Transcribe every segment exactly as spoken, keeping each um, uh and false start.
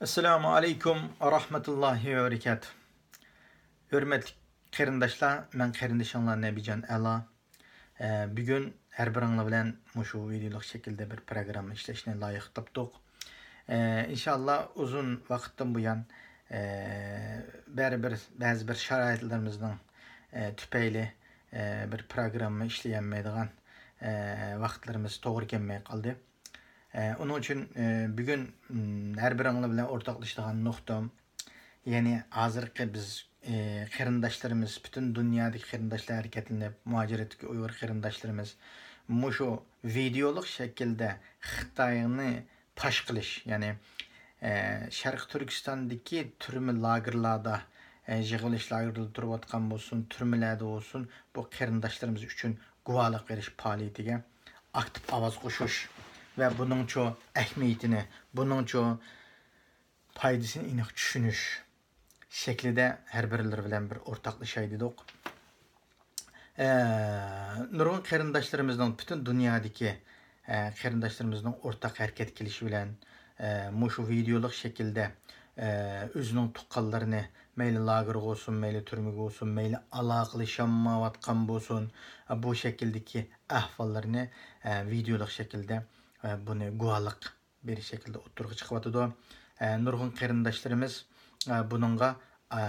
ئەسسالامۇ ئەلەيكۇم ۋە رەھمەتۇللاھى ۋە بەرىكاتۇھ. ھۆرمەتلىك قېرىنداشلار، مەن قېرىندىشىڭلار نەبىجان ئەلا. ئە، بۈگۈن ھەر بىرىڭلار بىلەن مۇشۇ ۋىدېئولۇق شەكىلدە بىر پروگرامما ئىشلەشنى لايىق تاپتۇق. ئە، ئىنشاللا ئۇزۇن ۋاقىتتىن بۇيان، ئە، بەرىبىر بەزى بىر شارائىتلىرىمىزنىڭ، ئە، تۈپەيلى، ئە، بىر پروگرامما ئىشلىيەلمەيدىغان، ئە، ۋاقىتلىرىمىز توغرا كەلمەي قالدى. ئە، ئۇنىڭ ئۈچۈن، ئە، بۈگۈن، م، ھەر بىرىڭلار بىلەن ئورتاقلىشىدىغان نۇقتام، يەنى ھازىرقى بىز، ئە، قېرىنداشلىرىمىز، پۈتۈن دۇنيادىكى قېرىنداشلار ھەرىكەتلىنىپ، مۇھاجىرەتتىكى ئۇيغۇر قېرىنداشلىرىمىز مۇشۇ ۋىدېئولۇق شەكىلدە خىتاينى پاش قىلىش، يەنى، ئە، شەرقىي تۈركىستاندىكى تۈرمە لاگېرلاردا، ئە، يىغىۋېلىش لاگېرلىرىدا تۇرۇۋاتقان بولسۇن، تۈرمىلەردە بولسۇن، بۇ قېرىنداشلىرىمىز ئۈچۈن گۇۋاھلىق بېرىش پائالىيىتىگە ئاكتىپ ئاۋاز قوشۇش ۋە بۇنىڭچۇ ئەھمىيىتىنى، بۇنىڭچۇ پايدىسىنى ئېنىق چۈشىنىش شەكلىدە ھەر بىرلىرى بىلەن بىر ئورتاقلىشاي دېدۇق. ئە، نۇرغۇن قېرىنداشلىرىمىزنىڭ، پۈتۈن دۇنيادىكى، ئە، قېرىنداشلىرىمىزنىڭ ئورتاق ھەرىكەتكە كېلىشى بىلەن، ئە، مۇشۇ ۋىدېئولۇق شەكىلدە، ئە، ئۆزىنىڭ تۇغقانلىرىنى مەيلى لاگېرغا بولسۇن، مەيلى تۈرمىگە بولسۇن، مەيلى ئالاقىلىشالمايۋاتقان بولسۇن، بۇ شەكىلدىكى ئەھۋاللىرىنى، ئە، ۋىدېئولۇق شەكىلدە، ئە، بۇنى گۇۋاھلىق بېرىش شەكلىدە ئوتتۇرىغا چىقىۋاتىدۇ. ئە، نۇرغۇن قېرىنداشلىرىمىز، ئە، بۇنىڭغا، ئە،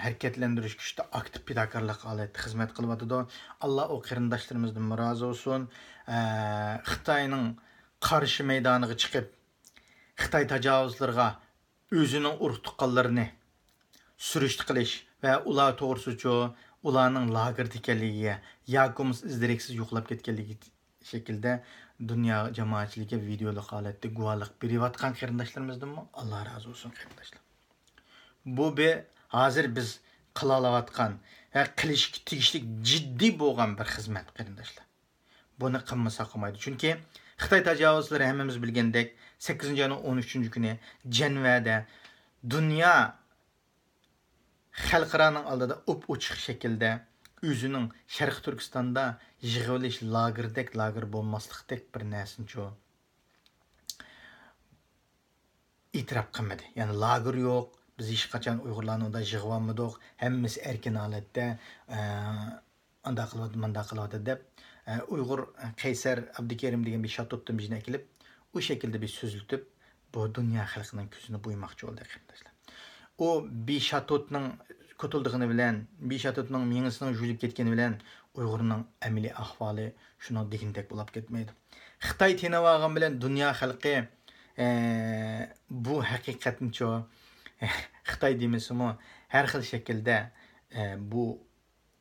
ھەرىكەتلەندۈرۈش كۈچىدە ئاكتىپ پىداكارلىق ھالەتتە خىزمەت قىلىۋاتىدۇ. ئاللا ئۇ قېرىنداشلىرىمىزدىن رازى بولسۇن. ئە، خىتاينىڭ قارشى مەيدانىغا چىقىپ، خىتاي تاجاۋۇزلىرىغا ئۆزىنىڭ ئۇرۇق تۇغقانلىرىنى سۈرۈشتە قىلىش ۋە ئۇلار توغرىسىچۇ، ئۇلارنىڭ لاگېردا ئىكەنلىكىگە ياكى بولمىسا ئىز دېرەكسىز يوقاپ كەتكەنلىكى شەكىلدە دۇنيا جامائەتچىلىكى ۋىدېئولۇق ھالەتتە گۇۋاھلىق بېرىۋاتقان قېرىنداشلىرىمىزدىنمۇ ئاللا رازى بولسۇن، قېرىنداشلار. بۇ بىر ھازىر بىز قىلالاۋاتقان ۋە قىلىشقا تېگىشلىك جىددىي بولغان بىر خىزمەت، قېرىنداشلار. بۇنى قىلمىساق بولمايدۇ. چۈنكى خىتاي تاجاۋۇزچىلىرى، ھەممىمىز بىلگەندەك، سەككىزىنچى ئاينىڭ ئون ئۈچىنچى كۈنى جەنۋەدە دۇنيا خەلقئارانىڭ ئالدىدا ئوپئوچۇق شەكىلدە ئۆزىنىڭ شەرقىي تۈركىستاندا يىغىۋېلىش لاگېرىدەك لاگېر بولماسلىقتەك بىر نەرسىنىچۇ ئېتىراپ قىلمىدى. يەنى لاگېر يوق، بىز ھېچقاچان ئۇيغۇرلارنى ئۇنداق يىغىۋالمىدۇق، ھەممىسى ئەركىن ھالەتتە، ئە، ئانداق قىلىۋاتىدۇ، مانداق قىلىۋاتىدۇ دەپ، ئە، ئۇيغۇر قەيسەر ئابدۇكېرىم دېگەن بىر شاتوتتىن بىرنى ئەكېلىپ، ئۇ شەكىلدە بىر سۆزلىتىپ، بۇ دۇنيا خەلقىنىڭ كۆزىنى بويىماقچى بولدى، قېرىنداشلار. ئۇ بىر شاتوتنىڭ كوتۇلدىغىنى بىلەن، بىر شاتوتنىڭ مېڭىسىنىڭ يۇيۇلۇپ كەتكىنى بىلەن ئۇيغۇرنىڭ ئەمەلىي ئەھۋالى شۇنىڭ دېگىنىدەك بولاپ كەتمەيدۇ. خىتاي تېنىۋالغان بىلەن دۇنيا خەلقى، ئە، بۇ ھەقىقەتنىچۇ، خىتاي دېمىسىمۇ، ھەر خىل شەكىلدە، ئە، بۇ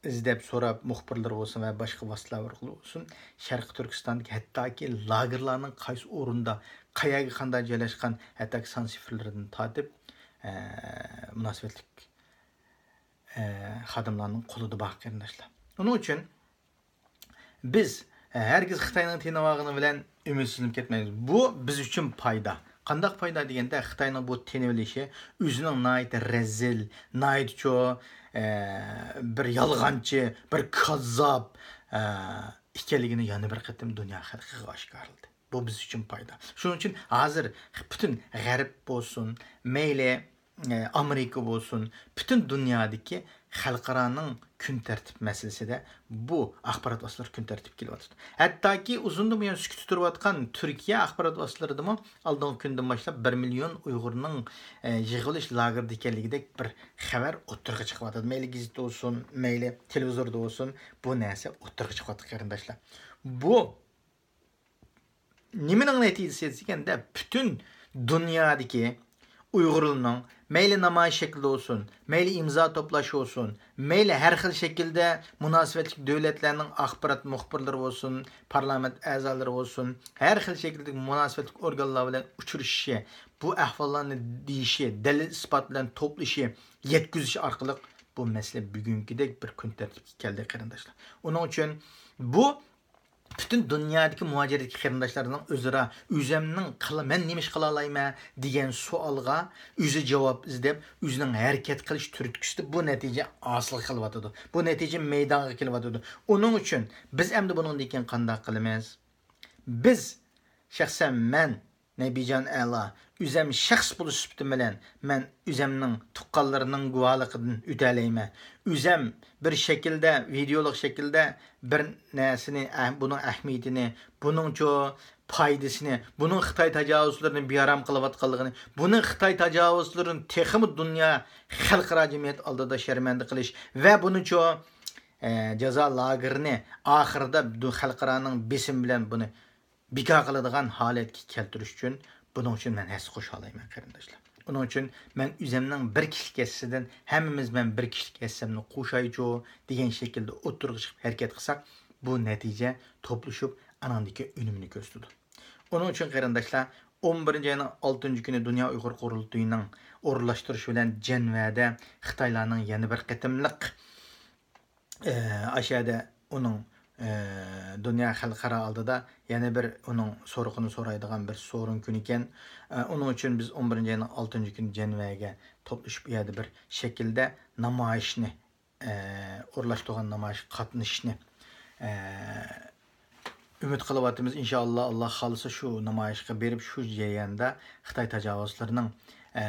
ئىزدەپ سوراپ، مۇخبىرلار بولسۇن ۋە باشقا ۋاسىتىلەر ئارقىلىق بولسۇن، شەرقىي تۈركىستاندىكى ھەتتاكى لاگېرلارنىڭ قايسى ئورۇندا، قەيەرگە قانداق جايلاشقان، ھەتتاكى سان سىفىرلىرىدىن تارتىپ، ئە، مۇناسىۋەتلىك، ئە، خادىملارنىڭ قولىدا بار، قېرىنداشلار. ئۇنىڭ ئۈچۈن بىز، ئە، ھەرگىز خىتاينىڭ تېنىۋالغىنى بىلەن ئۈمىدسىزلىنىپ كەتمەيمىز. بۇ بىز ئۈچۈن پايدا. قانداق پايدا دېگەندە، خىتاينىڭ بۇ تېنىۋېلىشى ئۆزىنىڭ ناھايىتى رەزىل، ناھايىتىچۇ، ئە، بىر يالغانچى، بىر كاززاپ، ئە، ئىكەنلىكىنى يەنە بىر قېتىم دۇنيا خەلقىگە ئاشكارىلىدى. بۇ بىز ئۈچۈن پايدا. شۇنىڭ ئۈچۈن ھازىر پۈتۈن غەرب بولسۇن، مەيلى، ئە، ئامېرىكا بولسۇن، پۈتۈن دۇنيادىكى خەلقئارانىڭ كۈن تەرتىپ مەسىلىسىدە بۇ ئاخبارات ۋاسىتىلىرى كۈن تەرتىپكە كېلىۋاتىدۇ. ھەتتاكى ئۇزۇندىن بۇيان سۈكۈتتە تۇرۇۋاتقان تۈركىيە ئاخبارات ۋاسىتىلىرىدىمۇ ئالدىنقى كۈندىن باشلاپ بىر مىليون ئۇيغۇرنىڭ، ئە، يىغىۋېلىش لاگېرىدا ئىكەنلىكىدەك بىر خەۋەر ئوتتۇرىغا چىقىۋاتىدۇ. مەيلى گېزىتتە بولسۇن، مەيلى تېلېۋىزوردا بولسۇن، بۇ نەرسە ئوتتۇرىغا چىقىۋاتىدۇ، قېرىنداشلار. بۇ نېمىنىڭ نەتىجىسى دېگەندە، پۈتۈن دۇنيادىكى ئۇيغۇرلارنىڭ مەيلى نامايىش شەكلىدە بولسۇن، مەيلى ئىمزا توپلاش بولسۇن، مەيلى ھەر خىل شەكىلدە مۇناسىۋەتلىك دۆلەتلەرنىڭ ئاخبارات مۇخبىرلىرى بولسۇن، پارلامېنت ئەزالىرى بولسۇن، ھەر خىل شەكىلدىكى مۇناسىۋەتلىك ئورگانلار بىلەن ئۇچرىشىشى، بۇ ئەھۋاللارنى دېيىشى، دەلىل ئىسپات بىلەن توپلىشى، يەتكۈزۈشى ئارقىلىق بۇ مەسىلە بۈگۈنكىدەك بىر كۈن تەرتىپكە كەلدى، قېرىنداشلار. ئۇنىڭ ئۈچۈن بۇ پۈتۈن دۇنيادىكى مۇھاجىرەتتىكى قېرىنداشلارنىڭ ئۆزئارا ئۆزەمنىڭ قىل-، مەن نېمە ئىش قىلالايمەن دېگەن سوئالغا ئۆزى جاۋاب ئىزدەپ، ئۆزىنىڭ ھەرىكەت قىلىش تۈرتكىسىدە بۇ نەتىجە ھاسىل قىلىۋاتىدۇ. بۇ نەتىجە مەيدانغا كېلىۋاتىدۇ. ئۇنىڭ ئۈچۈن بىز ئەمدى بۇنىڭدىن كېيىن قانداق قىلىمىز؟ بىز، شەخسەن مەن، نەبىجان ئەلا، ئۆزەم شەخس بولۇش سۈپىتىم بىلەن مەن ئۆزەمنىڭ تۇغقانلىرىنىڭ گۇۋاھلىقىدىن ئۆتەلەيمەن. ئۆزەم بىر شەكىلدە، ۋىدېئولۇق شەكىلدە بىر نەرسىنى، ئەھ-، بۇنىڭ ئەھمىيىتىنى، بۇنىڭچۇ پايدىسىنى، بۇنىڭ خىتاي تاجاۋۇزچىلىرىنى بىئارام قىلىۋاتقانلىقىنى، بۇنىڭ خىتاي تاجاۋۇزچىلىرىنى تېخىمۇ دۇنيا خەلقئارا جەمئىيەت ئالدىدا شەرمەندە قىلىش ۋە بۇنىچۇ، ئە، جازا لاگېرىنى ئاخىرىدا دۇ-، خەلقئارانىڭ بېسىمى بىلەن بۇنى بىكار قىلىدىغان ھالەتكە كەلتۈرۈش ئۈچۈن، بۇنىڭ ئۈچۈن مەن ھەسسە قوشالايمەن، قېرىنداشلار. ئۇنىڭ ئۈچۈن مەن ئۆزەمنىڭ بىر كىشىلىك ھەسسىدىن، ھەممىمىز مەن بىر كىشىلىك ھەسسەمنى قوشايچۇ دېگەن شەكىلدە ئوتتۇرىغا چىقىپ ھەرىكەت قىلساق، بۇ نەتىجە توپلىشىپ، ئاناندىكى ئۈنۈمنى كۆرسىتىدۇ. ئۇنىڭ ئۈچۈن، قېرىنداشلار، ئون بىرىنچى ئاينىڭ ئالتىنچى كۈنى دۇنيا ئۇيغۇر قۇرۇلتىيىنىڭ ئورۇنلاشتۇرۇشى بىلەن جەنۋەدە خىتايلارنىڭ يەنە بىر قېتىملىق ئاشۇ يەردە ئۇنىڭ، ئە، دۇنيا خەلقئارا ئالدىدا يەنە بىر ئۇنىڭ سورىقىنى سورايدىغان بىر سورۇن كۈنى ئىكەن. ئە، ئۇنىڭ ئۈچۈن بىز ئون بىرىنچى ئاينىڭ ئالتىنچى كۈنى جەنۋەگە توپلىشىپ، ئۇ يەردە بىر شەكىلدە نامايىشنى، ئە، ئورۇنلاشتۇرغان نامايىشقا قاتنىشىشنى، ئە، ئۈمىد قىلىۋاتىمىز. ئىنشائاللا، ئاللا خالىسا، شۇ نامايىشقا بېرىپ، شۇ جەرياندا خىتاي تاجاۋۇزچىلىرىنىڭ، ئە،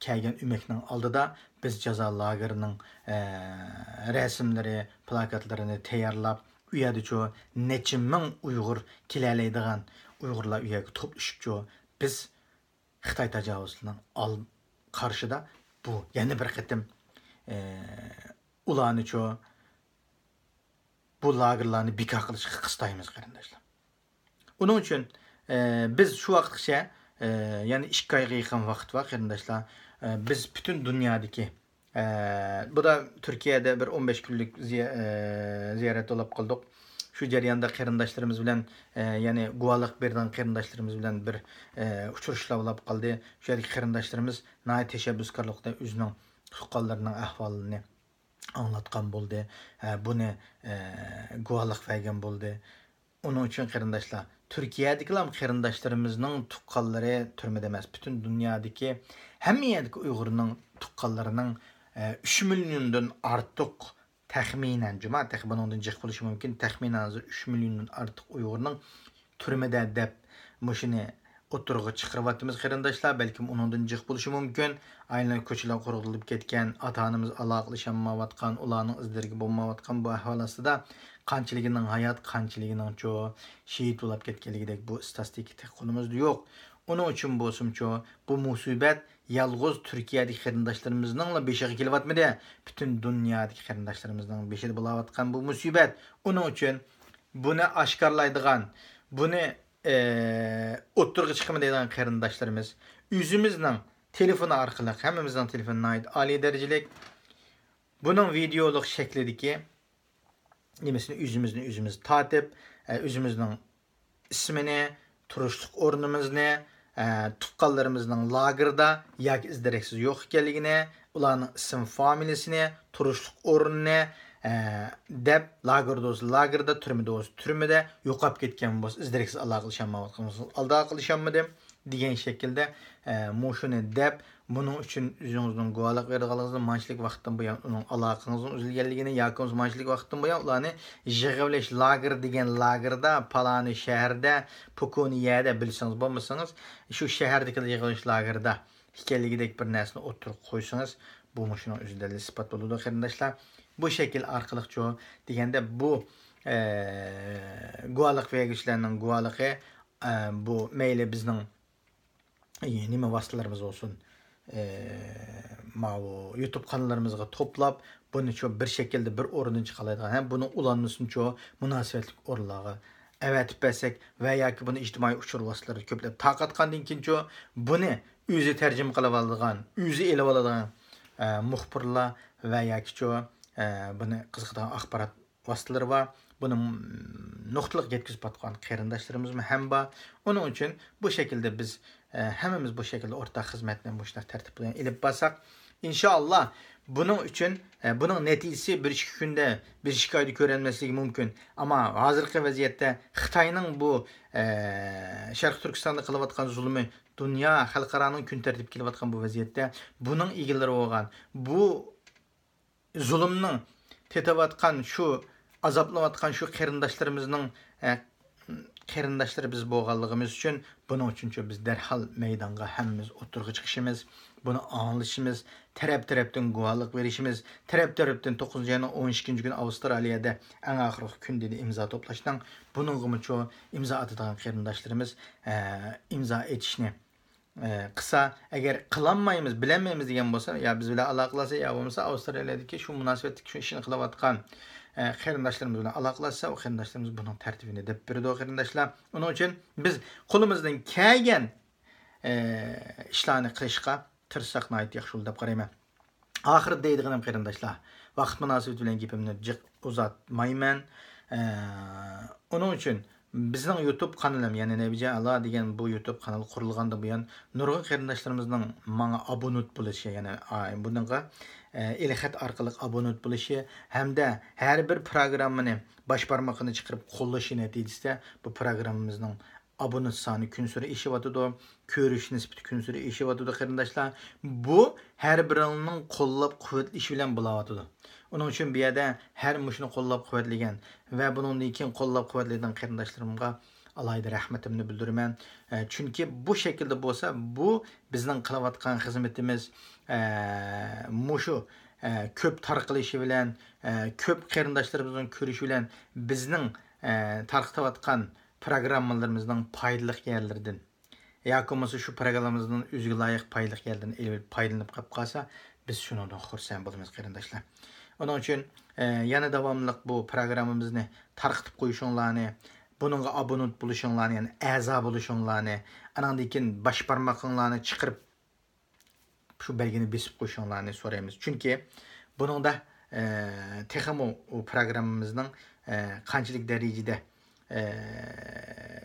كەلگەن ئۆمەكنىڭ ئالدىدا بىز جازا لاگېرىنىڭ، ئە، رەسىملىرى، پىلاكاتلىرىنى تەييارلاپ، ئۇ يەردىچۇ نەچچە مىڭ ئۇيغۇر كېلەلەيدىغان ئۇيغۇرلار ئۇ يەرگە توپلىشىپچۇ، بىز خىتاي تاجاۋۇزچىلىرىنىڭ ئال-، قارشىدا بۇ يەنە بىر قېتىم، ئە، ئۇلارنىچۇ بۇ لاگېرلارنى بىكار قىلىشقا قىستايمىز، قېرىنداشلار. ئۇنىڭ ئۈچۈن، ئە، بىز شۇ ۋاقىتقىچە، ئە، يەنە ئىككى ئايغا يېقىن ۋاقىت بار، قېرىنداشلار. ئە، بىز پۈتۈن دۇنيادىكى، ئە، بۇدا تۈركىيەدە بىر ئون بەش كۈنلۈك زىيا-، ئە، زىيارەت بولۇپ قالدۇق. شۇ جەرياندا قېرىنداشلىرىمىز بىلەن، ئە، يەنى گۇۋاھلىق بېرىدىغان قېرىنداشلىرىمىز بىلەن بىر، ئە، ئۇچرىشىشلار بولۇپ قالدى. شۇ يەردىكى قېرىنداشلىرىمىز ناھايىتى تەشەببۇسكارلىقتا ئۆزىنىڭ تۇغقانلىرىنىڭ ئەھۋالىنى ئاڭلاتقان بولدى. ئە، بۇنى، ئە، گۇۋاھلىق بەرگەن بولدى. ئۇنىڭ ئۈچۈن قېرىنداشلار، تۈركىيەدىكىلا قېرىنداشلىرىمىزنىڭ تۇغقانلىرى تۈرمىدە ئەمەس، پۈتۈن دۇنيادىكى ھەممە يەردىكى ئۇيغۇرنىڭ تۇغقانلىرىنىڭ، ئە، ئۈچ مىليوندىن ئارتۇق، تەخمىنەن، جۇما، تېخى بۇنىڭدىن جىق بولۇشى مۇمكىن، تەخمىنەن ھازىر ئۈچ مىليوندىن ئارتۇق ئۇيغۇرنىڭ تۈرمىدە دەپ مۇشۇنى ئوتتۇرىغا چىقىرىۋاتىمىز، قېرىنداشلار. بەلكىم ئۇنىڭدىن جىق بولۇشى مۇمكىن. ئايلىنىپ كوچىلار قۇرۇقلىنىپ كەتكەن، ئاتا-ئانىمىز ئالاقىلىشالمايۋاتقان، ئۇلارنىڭ ئىز دېرىكى بولمايۋاتقان بۇ ئەھۋال ئاستىدا قانچىلىكىنىڭ ھايات، قانچىلىكىنىڭچۇ شېھىت بولاپ كەتكەنلىكىدەك بۇ ئىستاتىستىكا تېخى قولىمىزدا يوق. ئۇنىڭ ئۈچۈن بولسىمۇچۇ بۇ مۇسىبەت يالغۇز تۈركىيەدىكى قېرىنداشلىرىمىزنىڭلا بېشىغا كېلىۋاتمىدى. پۈتۈن دۇنيادىكى قېرىنداشلىرىمىزنىڭ بېشىدا بولاۋاتقان بۇ مۇسىبەت. ئۇنىڭ ئۈچۈن بۇنى ئاشكارىلايدىغان، بۇنى، ئى، ئوتتۇرىغا چىقىرىمەن دەيدىغان قېرىنداشلىرىمىز ئۆزىمىزنىڭ تېلېفونى ئارقىلىق، ھەممىمىزنىڭ تېلېفونى ناھايىتى ئالىي دەرىجىلىك، بۇنىڭ ۋىدېئولۇق شەكلىدىكى نېمىسىنى ئۆزىمىزنى ئۆزىمىز تارتىپ، ئە، ئۆزىمىزنىڭ ئىسمىنى، تۇرۇشلۇق ئورنىمىزنى، ئە، تۇغقانلىرىمىزنىڭ لاگېردا ياكى ئىز دېرەكسىز يوق ئىكەنلىكىنى، ئۇلارنىڭ ئىسىم فامىلىسىنى، تۇرۇشلۇق ئورنىنى، ئە، دەپ، لاگېردا بولسا لاگېردا، تۈرمىدە بولسا تۈرمىدە، يوقاپ كەتكەن بولسا، ئىز دېرەكسىز ئالاقىلىشالمايۋاتقان بولسا، ئالاقىلىشالمىدىم دېگەن شەكىلدە، ئە، مۇشۇنى دەپ، بۇنىڭ ئۈچۈن ئۆزىڭىزنىڭ گۇۋاھلىق بېرىدىغانلىقىڭىزنى، مانچىلىك ۋاقىتتىن بۇيان ئۇنىڭ ئالاقىڭىزنىڭ ئۈزۈلگەنلىكىنى ياكى بولمىسا مانچىلىك ۋاقىتتىن بۇيان ئۇلارنى يىغىۋېلىش لاگېرى دېگەن لاگېردا، پالانى شەھەردە، پوكونى يەردە بىلسىڭىز، بولمىسىڭىز شۇ شەھەردىكى يىغىۋېلىش لاگېرىدا ئىكەنلىكىدەك بىر نەرسىنى ئوتتۇرىغا قويسىڭىز، بۇ مۇشۇنىڭ ئۆزى دەلىل ئىسپات بولىدۇ، قېرىنداشلار. بۇ شەكىل ئارقىلىقچۇ دېگەندە، بۇ، ئە، گۇۋاھلىق بەرگۈچىلەرنىڭ گۇۋاھلىقى، ئە، بۇ مەيلى بىزنىڭ ئى، نېمە ۋاسىتىلىرىمىز بولسۇن، ئى، ماۋۇ يۇتۇب قاناللىرىمىزغا توپلاپ، بۇنىچۇ بىر شەكىلدە بىر ئورۇندىن چىقالايدىغان، ھە، بۇنىڭ ئۇلانمىسىنىچۇ مۇناسىۋەتلىك ئورۇنلارغا ئەۋەتىپ بەرسەك ۋە ياكى بۇنى ئىجتىمائىي ئۇچۇر ۋاسىتىلىرىدا كۆپلەپ تارقاتقاندىن كېيىنچۇ، بۇنى ئۆزى تەرجىمە قىلىۋالىدىغان، ئۆزى ئېلىۋالىدىغان، ئە، مۇخبىرلار ۋە ياكىچۇ، ئە، بۇنى قىزىقىدىغان ئاخبارات ۋاسىتىلىرى بار. بۇنى نۇقتىلىق يەتكۈزۈپ ئاتقان قېرىنداشلىرىمىزمۇ ھەم بار. ئۇنىڭ ئۈچۈن بۇ شەكىلدە بىز، ئە، ھەممىمىز بۇ شەكىلدە ئورتاق خىزمەتنى مۇشۇنداق تەرتىپ بىلەن ئېلىپ بارساق، ئىنشائاللا، بۇنىڭ ئۈچۈن، ئە، بۇنىڭ نەتىجىسى بىر ئىككى كۈندە، بىر ئىككى ئايدا كۆرۈنمەسلىكى مۇمكىن. ئەمما ھازىرقى ۋەزىيەتتە خىتاينىڭ بۇ، ئە، شەرقىي تۈركىستاندا قىلىۋاتقان زۇلۇمى دۇنيا، خەلقئارانىڭ كۈن تەرتىپكە كېلىۋاتقان بۇ ۋەزىيەتتە بۇنىڭ ئىگىلىرى بولغان، بۇ زۇلۇمنىڭ تېتىۋاتقان شۇ، ئازابلىنىۋاتقان شۇ قېرىنداشلىرىمىزنىڭ، ئە، قېرىنداشلىرى بىز بولغانلىقىمىز ئۈچۈن بۇنىڭ ئۈچۈنچۇ بىز دەرھال مەيدانغا ھەممىمىز ئوتتۇرىغا چىقىشىمىز، بۇنى ئاڭلىشىمىز، تەرەپ-تەرەپتىن گۇۋاھلىق بېرىشىمىز، تەرەپ-تەرەپتىن توققۇزىنچى ئاينىڭ ئون ئىككىنچى كۈنى ئاۋسترالىيەدە ئەڭ ئاخىرقى كۈن دېدى ئىمزا توپلاشنىڭ. بۇنىڭغىمۇچۇ ئىمزا ئاتىدىغان قېرىنداشلىرىمىز، ئە، ئىمزا ئېتىشنى، ئە، قىلسا، ئەگەر قىلالمايمىز، بىلەلمەيمىز دېگەن بولسا، يا بىز بىلەن ئالاقىلەشسە، يا بولمىسا ئاۋسترالىيەدىكى شۇ مۇناسىۋەتلىك شۇ ئىشنى قىلىۋاتقان، ئە، قېرىنداشلىرىمىز بىلەن ئالاقىلەشسە، ئۇ قېرىنداشلىرىمىز بۇنىڭ تەرتىپىنى دەپ بېرىدۇ، قېرىنداشلار. ئۇنىڭ ئۈچۈن بىز قولىمىزدىن كەلگەن، ئە، ئىشلارنى قىلىشقا تىرىشساق ناھايىتى ياخشى بولىدۇ دەپ قارايمەن. ئاخىرىدا دەيدىغىنىم قېرىنداشلار، ۋاقىت مۇناسىۋىتى بىلەن گېپىمنى جىق ئۇزارتمايمەن. ئە، ئۇنىڭ ئۈچۈن بىزنىڭ يۇتۇب قانىلىم، يەنى نەبىجان ئالا دېگەن بۇ يۇتۇب قانىلى قۇرۇلغاندىن بۇيان نۇرغۇن قېرىنداشلىرىمىزنىڭ ماڭا ئابونېنت بولۇشى، يەنى، ئا، بۇنىڭغا، ئە، ئېلخەت ئارقىلىق ئابونېنت بولۇشى ھەمدە ھەر بىر پروگراممىنى باش بارمىقىنى چىقىرىپ قوللىشى نەتىجىسىدە بۇ پروگراممىمىزنىڭ ئابونېنت سانى كۈنسېرى ئېشىۋاتىدۇ، كۆرۈش نىسبىتى كۈنسېرى ئېشىۋاتىدۇ، قېرىنداشلار. بۇ ھەر بىرىڭنىڭ قوللاپ قۇۋۋەتلىشى بىلەن بولاۋاتىدۇ. ئۇنىڭ ئۈچۈن بۇ يەردە ھەر مۇشۇنى قوللاپ قۇۋۋەتلىگەن ۋە بۇنىڭدىن كېيىن قوللاپ قۇۋۋەتلەيدىغان قېرىنداشلىرىمغا ئالاھىدە رەھمىتىمنى بىلدۈرىمەن. ئە، چۈنكى بۇ شەكىلدە بولسا، بۇ بىزنىڭ قىلىۋاتقان خىزمىتىمىز، ئە، مۇشۇ، ئە، كۆپ تارقىلىشى بىلەن، ئە، كۆپ قېرىنداشلىرىمىزنىڭ كۆرۈشى بىلەن بىزنىڭ، ئە، تارقىتىۋاتقان پروگراممىلىرىمىزنىڭ پايدىلىق يەرلىرىدىن ياكى بولمىسا شۇ پروگراممىمىزنىڭ ئۆزىگە لايىق پايدىلىق يەردىن ئېلىپ پايدىلىنىپ قېلىپ قالسا، بىز شۇنىڭدىن خۇرسەن بولىمىز، قېرىنداشلار. ئۇنىڭ ئۈچۈن، ئە، يەنە داۋاملىق بۇ پروگراممىمىزنى تارقىتىپ قويۇشۇڭلارنى، بۇنىڭغا ئابونېنت بولۇشۇڭلارنى، يەنى ئەزا بولۇشۇڭلارنى، ئاناندىن كېيىن باش بارمىقىڭلارنى چىقىرىپ، شۇ بەلگىنى بېسىپ قويۇشۇڭلارنى سورايمىز. چۈنكى بۇنىڭدا، ئە، تېخىمۇ ئۇ پروگراممىمىزنىڭ، ئە، قانچىلىك دەرىجىدە، ئە،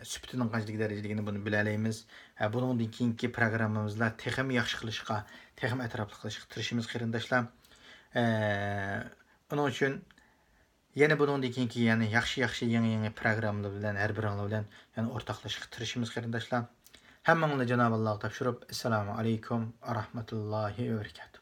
سۈپىتىنىڭ قانچىلىك دەرىجىدىلىكىنى بۇنى بىلەلەيمىز. ئە، بۇنىڭدىن كېيىنكى پروگراممىمىزدا تېخىمۇ ياخشى قىلىشقا، تېخىمۇ ئەتراپلىق قىلىشقا تىرىشىمىز، قېرىنداشلار. ئە، ئۇنىڭ ئۈچۈن يەنە بۇنىڭدىن كېيىنكى يەنە ياخشى، ياخشى يېڭى، يېڭى پروگراممىلار بىلەن ھەر بىرىڭلار بىلەن يەنە ئورتاقلىشىشقا تىرىشىمىز، قېرىنداشلار. ھەممىڭلارنى جانابى ئاللاغا تاپشۇرۇپ، ئەسسالامۇ ئەلەيكۇم ۋە رەھمەتۇللاھى ۋە بەرىكاتۇھ.